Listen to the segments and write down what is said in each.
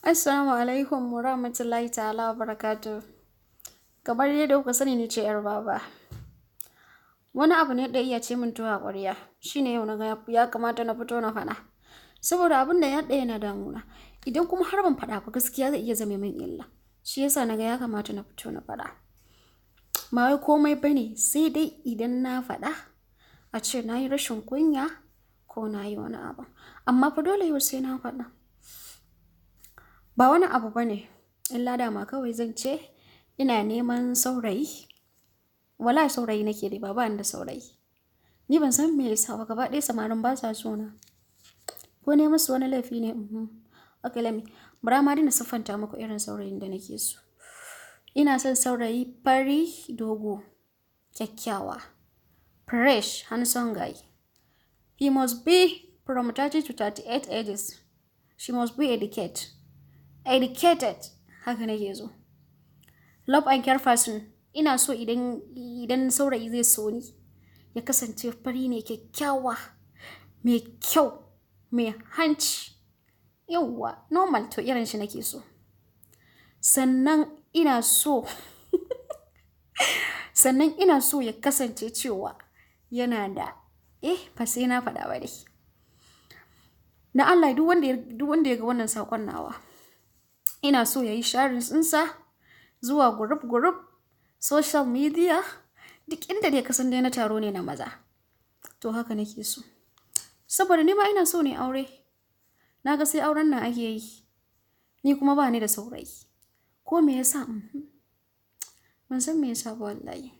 Assalamu alaikum wa rahmatullahi ta'ala wa barakatuh. Kamar yadda kuka sani, ni ce 'yar baba. Wani abu ne da iya ce min tuwa ƙwarya, shine yau na ga ya kamata na fito na faɗa. Saboda abin da ya ɗaya na damuna. Idan kuma har ban faɗa ba, gaskiya zai iya zame min illa. Shi yasa na ga ya kamata na fito na faɗa. Ba wai komai bane, sai dai idan na faɗa a ce na yi rashin kunya ko na yi wani abu. Amma fa dole yau sai na faɗa. Ba wani abu bane, illa dama kawai zan ce ina neman saurayi. Wallahi saurayi nake nema, ba ni da saurayi. Ni ban san me yasa ba, gaba ɗaya samarin ba sa so na. Ko ne musu wani laifi ne? Mhm. Okay, let me. Bara ma dai na siffanta muku irin saurayin da nake so. Ina son saurayi fari, dogo, kyakkyawa, fresh, handsome guy. He must be from 30 to 38 ages. She must be educated. Educated. Haka nake so. Love and care person. Ina so idan saurayi zai so ni, ya kasance fari ne, kyakkyawa, mai kyau, mai hanci. Yauwa, normal, to irin shi nake so. Sannan ina so ya kasance cewa yana da, eh, ba sai na faɗa ba dai. Na Allah, duk wanda ya ga wannan saƙon nawa, ina so ya yi sharing ɗinsa zuwa group group, social media, duk inda dai ka san dai na taro ne na maza. To haka nake so. Saboda ni ma ina so ne aure. Na ga sai auren nan ake yi. Ni kuma ba ni da saurayi. Ko me yasa? Mhm. Ban san me yasa ba wallahi.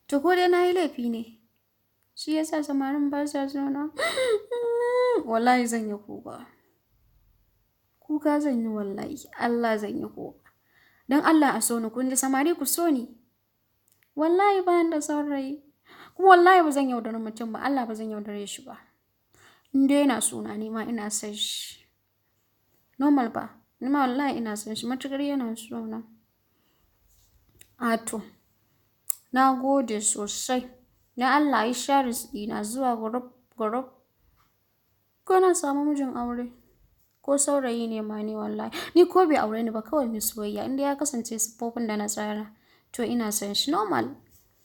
To ko dai na yi laifi ne? Shi yasa samarin ba sa so na? Wallahi zan yi kuka. Kuka zan yi wallahi. Allah, zan yi kuka. Don Allah a so ni, kun ji, samari, ku so ni. Wallahi ba ni da saurayi. Kuma wallahi ba zan yaudari mutum ba. Allah, ba zan yaudare shi ba. In dai yana so na, ni ma ina son shi. Normal ba. Ni ma wallahi ina son shi. Matuƙar yana so na. Ato. Na gode sosai. Don Allah yi sharing ɗina zuwa group group. Ko na samu mijin aure. Ko saurayi ne ma ni wallahi. Ni ko bai aure ni ba, kawai mu soyayya. In dai ya kasance siffofin da na tsara, to ina son shi normal.